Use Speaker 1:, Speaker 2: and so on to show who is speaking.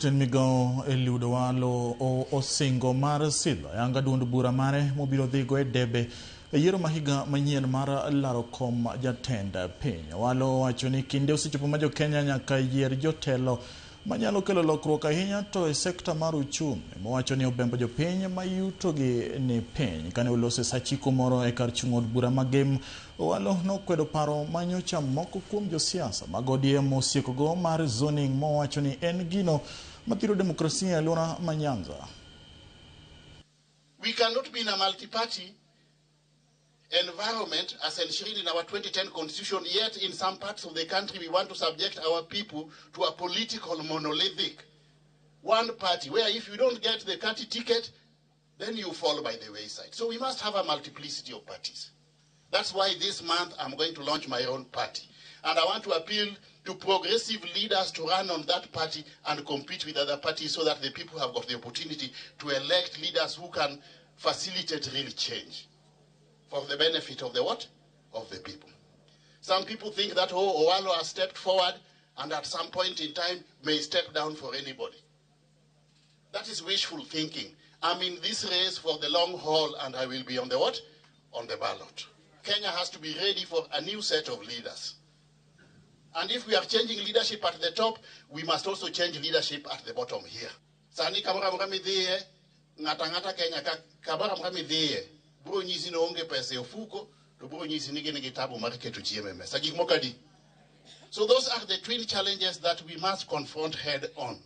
Speaker 1: Jatend migao Eliud Owalo osingo mar sidho ayanga duond bura mare mobiro dhigo e debe e yiero ma higa manyien mar laro kom jatend piny. Owalo owacho ni kinde osechopo ma jo-Kenya nyaka yier jotelo manyalo kelo lokruok ahinya to e sekta mar uchumi mowacho ni obembo jopiny ma yutogi ni piny. Kane oloso e sachiko moro e kar chung' od bura ma Gem, Owalo nokwedo paro ma nyocha moko kuom josiasa mag ODM osiekogo mar zoning mowacho ni en gino mathiro demokrasia e alwora ma Nyanza.
Speaker 2: We cannot be in a multi-party environment as enshrined in our 2010 constitution, yet in some parts of the country we want to subject our people to a political monolithic one party, where if you don't get the party ticket, then you fall by the wayside. So we must have a multiplicity of parties. That's why this month I'm going to launch my own party. And I want to appeal to progressive leaders to run on that party and compete with other parties so that the people have got the opportunity to elect leaders who can facilitate real change for the benefit of the what? Of the people. Some people think that, oh, Owalo has stepped forward and at some point in time may step down for anybody. That is wishful thinking. I'm in this race for the long haul and I will be on the what? On the ballot. Kenya has to be ready for a new set of leaders. And if we are changing leadership at the top, we must also change leadership at the bottom here. Sani kamoro amora midhiye, ng'ato ang'ata Kenya ka kamoro amora midhiye, biro nyisi ni onge pesa e ofuko, to biro nyisi ni gin gi tabu mar keto chiemo e mesa. Gik moko adi? So those are the twin challenges that we must confront head on.